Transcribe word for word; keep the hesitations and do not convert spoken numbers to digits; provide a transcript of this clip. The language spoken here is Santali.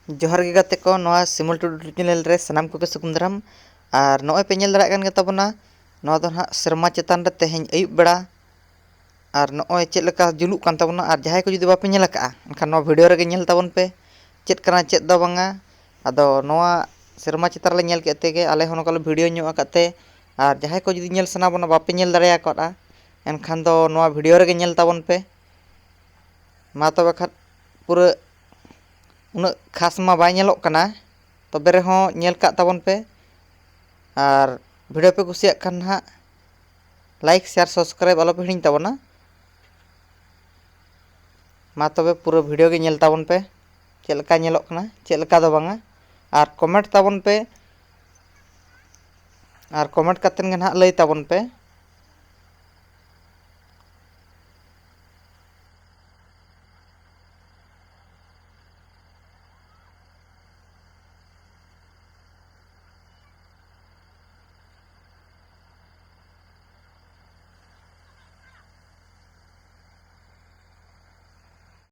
ᱡᱚᱦᱟᱨ ᱜᱮ ᱜᱟᱛᱮ ᱠᱚ, ᱱᱚᱣᱟ ᱥᱤᱢᱚᱞ ᱴᱩᱰᱩ ᱪᱮᱱᱮᱞ ᱨᱮ ᱥᱟᱱᱟᱢ ᱠᱚᱜᱮ ᱥᱟᱹᱜᱩᱱ ᱫᱟᱨᱟᱢ᱾ ᱟᱨ ᱱᱚᱜᱼᱚᱭ ᱯᱮ ᱧᱮᱞ ᱫᱟᱲᱮᱭᱟᱜ ᱠᱟᱱ ᱜᱮ ᱛᱟᱵᱚᱱᱟ, ᱱᱚᱣᱟ ᱫᱚ ᱱᱟᱦᱟᱜ ᱥᱮᱨᱢᱟ ᱪᱮᱛᱟᱱ ᱨᱮ ᱛᱮᱦᱮᱧ ᱟᱹᱭᱩᱵ ᱵᱮᱲᱟ᱾ ᱟᱨ ᱱᱚᱜᱼᱚᱭ ᱪᱮᱫ ᱞᱮᱠᱟ ᱡᱩᱞᱩᱜ ᱠᱟᱱ ᱛᱟᱵᱚᱱᱟ, ᱟᱨ ᱡᱟᱦᱟᱸᱭ ᱠᱚ ᱡᱩᱫᱤ ᱵᱟᱯᱮ ᱧᱮᱞ ᱟᱠᱟᱫᱼᱟ, ᱮᱱᱠᱷᱟᱱ ᱱᱚᱣᱟ ᱵᱷᱤᱰᱤᱭᱳ ᱨᱮᱜᱮ ᱧᱮᱞ ᱛᱟᱵᱚᱱ ᱯᱮ, ᱪᱮᱫ ᱠᱟᱱᱟ ᱪᱮᱫ ᱫᱚ ᱵᱟᱝᱟ᱾ ᱟᱫᱚ ᱱᱚᱣᱟ ᱥᱮᱨᱢᱟ ᱪᱮᱛᱟᱱ ᱨᱮᱞᱮ ᱧᱮᱞ ᱠᱮᱫ ᱛᱮᱜᱮ ᱟᱞᱮ ᱦᱚᱸ ᱱᱚᱝᱠᱟ ᱞᱮ ᱵᱷᱤᱰᱤᱭᱳ ᱧᱚᱜ ᱟᱠᱟᱫ ᱛᱮ, ᱟᱨ ᱡᱟᱦᱟᱸᱭ ᱠᱚ ᱡᱩᱫᱤ ᱧᱮᱞ ᱥᱟᱱᱟ ᱵᱚᱱᱟ, ᱵᱟᱯᱮ ᱧᱮᱞ ᱫᱟᱲᱮ ᱟᱠᱟᱫᱼᱟ, ᱮᱱᱠᱷᱟᱱ ᱫᱚ ᱱᱚᱣᱟ ᱵᱷᱤᱰᱤᱭᱳ ᱨᱮᱜᱮ ᱧᱮᱞ ᱛᱟᱵᱚᱱ ᱯᱮ᱾ ᱢᱟ ᱛᱚᱵᱮ ᱠᱷᱟᱱ ᱯᱩᱨᱟᱹ ᱩᱱᱟᱹᱜ ᱠᱷᱟᱥ ᱢᱟ ᱵᱟᱭ ᱧᱮᱞᱚᱜ ᱠᱟᱱᱟ, ᱛᱚᱵᱮ ᱨᱮᱦᱚᱸ ᱧᱮᱞ ᱠᱟᱜ ᱛᱟᱵᱚᱱ ᱯᱮ᱾ ᱟᱨ ᱵᱷᱤᱰᱤᱭᱳ ᱯᱮ ᱠᱩᱥᱤᱭᱟᱜ ᱠᱷᱟᱱ ᱱᱟᱦᱟᱜ like, share, subscribe ᱟᱞᱚ ᱯᱮ ᱦᱤᱲᱤᱧ ᱛᱟᱵᱚᱱᱟ᱾ ᱢᱟ ᱛᱚᱵᱮ ᱯᱩᱨᱟᱹ ᱵᱷᱤᱰᱤᱭᱳ ᱜᱮ ᱧᱮᱞ ᱛᱟᱵᱚᱱ ᱯᱮ, ᱪᱮᱫ ᱞᱮᱠᱟ ᱧᱮᱞᱚᱜ ᱠᱟᱱᱟ, ᱪᱮᱫ ᱞᱮᱠᱟ ᱫᱚ ᱵᱟᱝᱟ᱾ ᱟᱨ ᱠᱚᱢᱮᱱᱴ ᱛᱟᱵᱚᱱ ᱯᱮ, ᱟᱨ ᱠᱚᱢᱮᱱᱴ ᱠᱟᱛᱮᱫ ᱜᱮ ᱱᱟᱦᱟᱜ ᱞᱟᱹᱭ ᱛᱟᱵᱚᱱ ᱯᱮ